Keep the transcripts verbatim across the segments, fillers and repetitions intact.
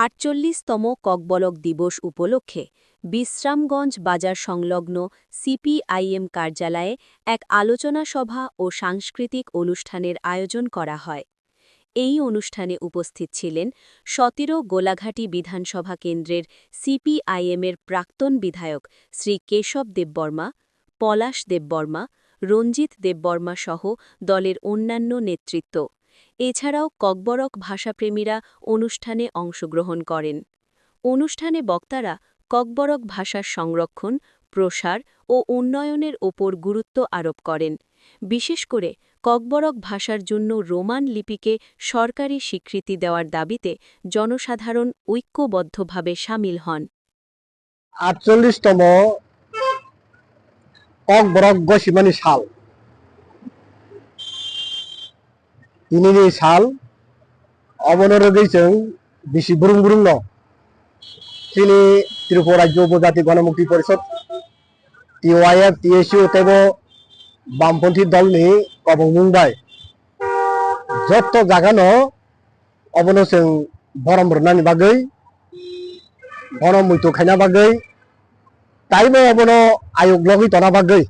আটচল্লিশতম ককবরক দিবস উপলক্ষে বিশ্রামগঞ্জ বাজার সংলগ্ন সিপিআইএম কার্যালয়ে এক আলোচনা সভা ও সাংস্কৃতিক অনুষ্ঠানের আয়োজন করা হয়। এই অনুষ্ঠানে উপস্থিত ছিলেন সতেরো গোলাঘাটি বিধানসভা কেন্দ্রের সিপিআইএমের প্রাক্তন বিধায়ক শ্রী কেশব দেববর্মা, পলাশ দেববর্মা, রঞ্জিত দেববর্মা সহ দলের অন্যান্য নেতৃত্ব। এছাড়াও ককবরক ভাষাপ্রেমীরা অনুষ্ঠানে অংশগ্রহণ করেন। অনুষ্ঠানে বক্তারা ককবরক ভাষার সংরক্ষণ, প্রসার ও উন্নয়নের ওপর গুরুত্ব আরোপ করেন। বিশেষ করে ককবরক ভাষার জন্য রোমান লিপিকে সরকারি স্বীকৃতি দেওয়ার দাবিতে জনসাধারণ ঐক্যবদ্ধভাবে সামিল হন। আটচল্লিশতম Kokborok gosimani sal. Tinini sal, obono rwgwi chwng bisi burung burung no chini Tripura Rajyo Upojati Ganamukti Porishod, T Y F, T S U teibo Bamponthi dolni kobongmung bai jotto jagano obono chwng borom rwnani bagwi, bono muitu khaina bagwi, taibo obono ayuk logwi tona bagwi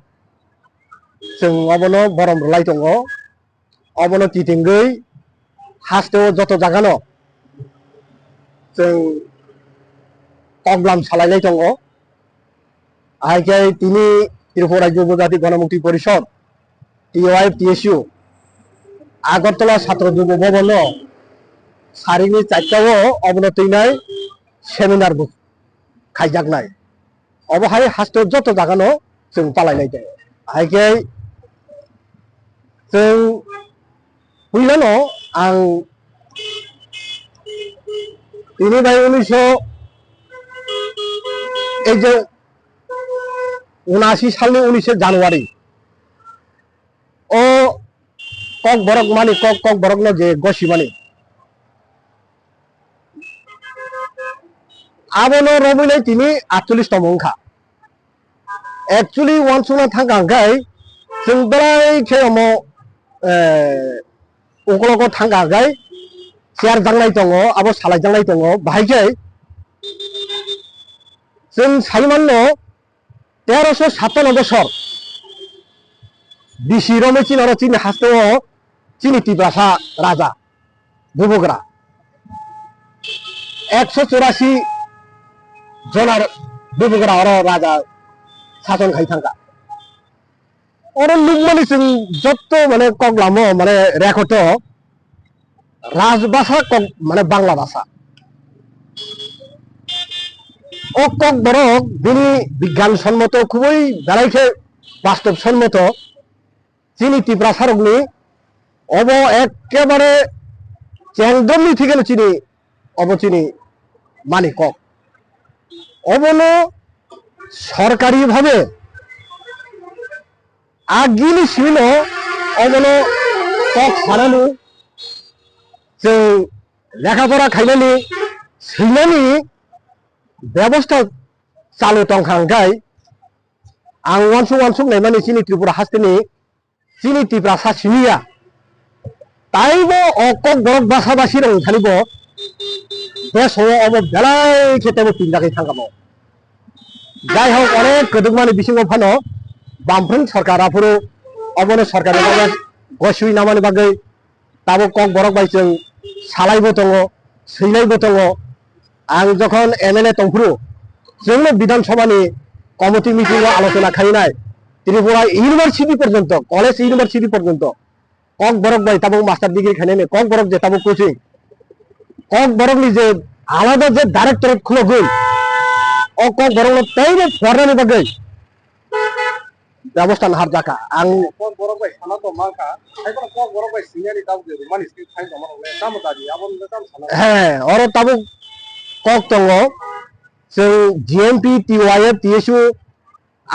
chwng obono borom rwlai tongo. Obono kitingwi hasteo joto jagano chwng koklam salailai tongo. Hai khe tini Tripura Rajyo Upojati Ganamukti Porishod, T Y F T S U, Agartala Chhatro Jubo Bhavan no sarini charta o obono twinai seminar bo khaijaknai. Obo hai haste joto jaga no chwng palainai tongo. Hai khe chwng puilano ang tini bai unisho, ei je unasi salni unishe January o Kokborok mani kok, Kokborok no je gosimani. Abono romwi nai tini aatchollish tongmo wngkha. Actually, uansukna thangkha hwnkhe chwng belai khe omo, eh, ukologo thangkha hwnkhe chair jangnai tongo, abo salai jangnai tongo, bahai khe chwng sai manno, teroso satanno bosor bisi romwi chini oro chini hasteo chini Tiprasa raja bubugra ekso churasi jonar bubugra oro raja sason khai thangkha. Oro nukmani chwng jotto mane koklamo mane rekoto Rajbhasha kok mane Bangla bhasha. O Kokborok bini bigyan sonmoto khubui belai khe bastob sonmoto chini Tiprasarokni obo ekkebare chengdomni thikeno chini obo chini mani kok. Obono sorkari bhabe agini sino obono kok sanani, chwng lekha pora khainani, swinani bebosta chalu tongkha hwnkhe ang uansuk uansuk naimani chini Tripura hasteni chini Tiprasa siniya taibo o Kokborok basa basi rok thani bo deso obo belai khe tebo pinjagwi thangkha bo. Jai hok, onek kwdwkmani bisingo phano Bamfront sorkar aphuru obono sorkar goswi namani bagwi tabuk Kokborok bai chwng salaibo tongo, swinaibo tongo. Ang jokhon M L A tongphuru chwngno Bidhan Sabhani committee meeting o alochona khainai Tripura University porjonto, college university porjonto Kokborok bai tabuk master degree khainani, Kokborok je tabuk coaching, Kokborokni je alada je directorate khulogwi, o Kokborokno teibo pharnani bagwi bebosta naharjakha. Ang Kokborok bai sana tongma kha, hai bono Kokborok bai singyani tabuk je rwmani script khai tongma rok le tamo dabi, abo no tamo sana. He, oro tabuk kok tongo, chwng G M P, T Y F, T S U,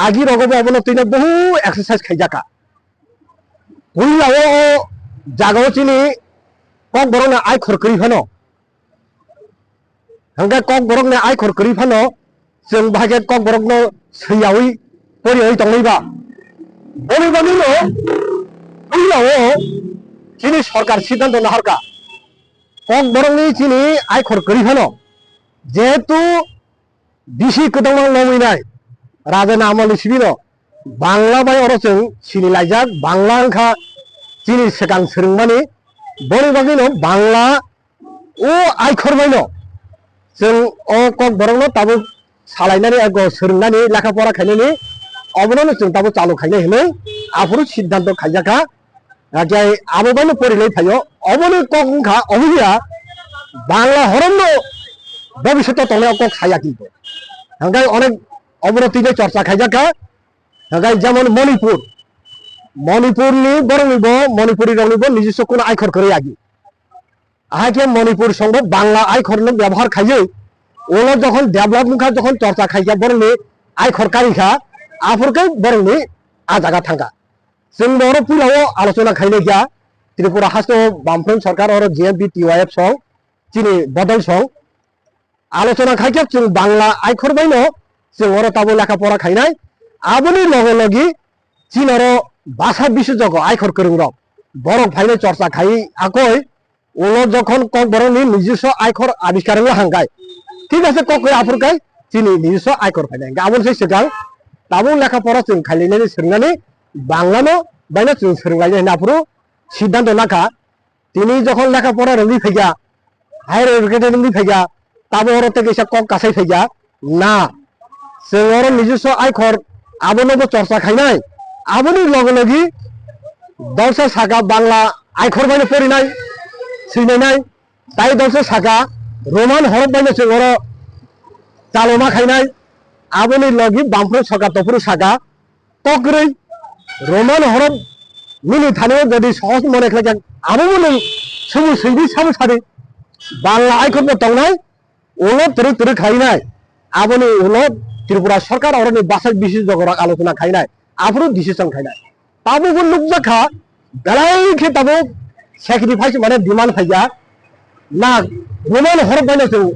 agi rogo bo abono twino bohu exercise khaijakha. Puila o, o jagao chini Kokborokno ai khor kwrwi phano. Hwnkhe Kokborokni ai khor kwrwi phano chwng bahai khe Kokborokno swiyaui poriyaui tongwi ba. Boni bagwino puila o chini sorkar siddhanto naharkha. Kokborokni chini ai khor kwrwi phano Jehetu bisi kwdangma lomwi nai, Raja Namal Sibino Bangla bai oro chwng sini laijak, Bangla wngkha chini swkang swrwngmani, boni bagwino Bangla o aikhor baino chwng o Kokborokno tabuk salainani, ego swrwngnani, lekha pora khainani, obono chwng tabuk chalu khainai hinwi aphuru siddhanto khaijakha. Hakhe abo baino porilai phaio, oboni kok wngkha oboya Bangla horomno bobishoto tongnai o kok saya kintu. Hangkai onek obono twi bai chorcha khaijakha. Hangkai jemon Manipur, Manipurni borokni bo, Manipuri rokni bo nijiswa kuno aikhor kwrwi agi. Ahai khe Manipur songbo Bangla aikhorno byabohar khaiwi, ulo jokhon develop wngkha, jokhon chorcha khaikha borokni aikhor karikha, aphurkhe borokni a jaga thangkha. Chwng bo oro puila o alochona khainai kha, Tripura haste o Bamfront Sarkar oro J M P T Y F song, chini bodol song, alochona khaikhe chwng Bangla aikhor baino chwng oro tabuk lekha pora khainai. Aboni loge logi chini oro basa bisi jogo aikhor kwrwng rok borok phaino chorcha khai akoi ulo jokhon Kokborokni nijiswa aikhor abiskar wngwi hangkai, thik ase, kok khe aphur kai chini nijiswa aikhor phainai hingkhe aboni sai swkang tabuk lekha pora chwng khailainani swrwngnani Banglano baino chwng swrwnglainai hwnwi aphuru siddhanto nakha. Tini jokhon lekha pora rwngwi phaikha, higher educated wngwi phaikha, tabo oro tei kaisa kok kasai phaikha, na, chwng oro nijiswa aikhor abono bo chorcha khainai, aboni loge logi dolsa saka Bangla aikhor baino porinai, swinainai, tai dolsa saka Roman horof baino chwng oro chaloma khainai, aboni logi Bamfront Sarkar tophuru saka, tokrwi Roman horof nini thani o jodi sohos mone khlai khe, abo bo nwng sumu swidi sabo sadi Bangla aikhor bo tongnai, ulo twrwk twrwk khlainai, aboni ulo Tripura Sarkar oroni bwsai bisi jogorok alochona khainai, aphuru decision khainai. Tabukbo nukjakha, belai khe tabuk sacrifice mane demand phaikha, na Roman horof baino chwng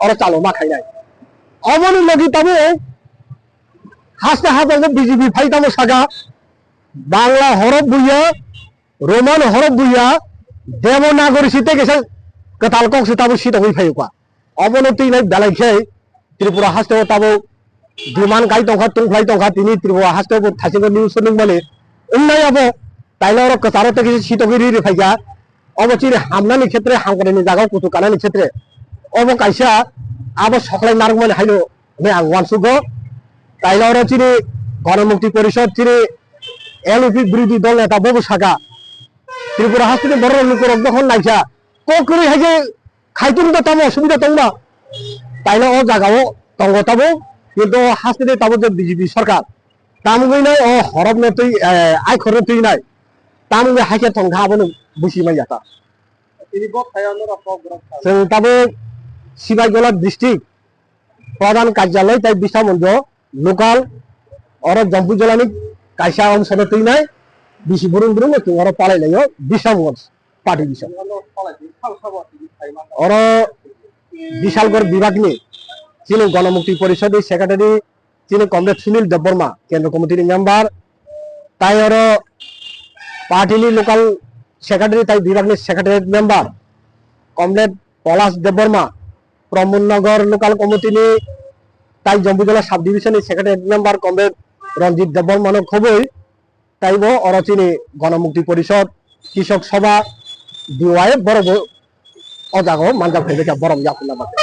oro chaloma khainai. Oboni logi tabuk haste haste B J P phai tamo saka, Bangla horof buya, Roman horof buya, Devanagari si tei kaisa kwtal kok se tabuk si tongwi phaio kha. Obono twi nai belai khe Tripura haste o tabuk demand kai tongkha, tungphlai tongkha, tini Tripura haste o bo thaichengwi news o nukmani wngnai abo, taila oro kwcharo tei kaisa si tongwi ri ri phaikha. Obo chini hamnani khetre, hamkraini jaga o kuchuk kanani khetre obo kaisa abo soklai narwkmani haino hwnwi ang uansugo. Taila oro chini Ganamukti Porishod, chini L U P birodhi dol neta bobo saka, Tripura hasteni borok lukurok dokhon naikha, kok kwrwi hai khe khaitung da tamo osubida tongma? Taila o jaga o tongo tabo, kintu o hasteni tabo je B J P sarkar, tamungwi nai o horop no twi, eh, aikhor no twi nai, tamungwi hai khe tongkha abono busi manya ta. Chwng tabo Sibaigola district, Pradhan Karjaloi tai Biswa Monjo local, oro Jampuijolani kaisa ongsono twinai bisi burung burung no chwng oro palai laio Biswamgonj party bisa. Oro Bishalgarh bibakni chini Ganamukti Porishodni secretary chini Comrade Sunil Debbarma, Kendra Committee ni member, tai oro party ni local secretary tai bibak ni secretary member, Comrade Polash Debbarma, Pramod Nagar local committee ni tai Jambujola sub division ni secretary member, Comrade Ranjit Debbarma no khoboi, taibo oro chini Ganamukti Porishod, Krishok Sabha, D Y F borok bo o jaga o manjak phaibaikha borom yaphurna bagwi.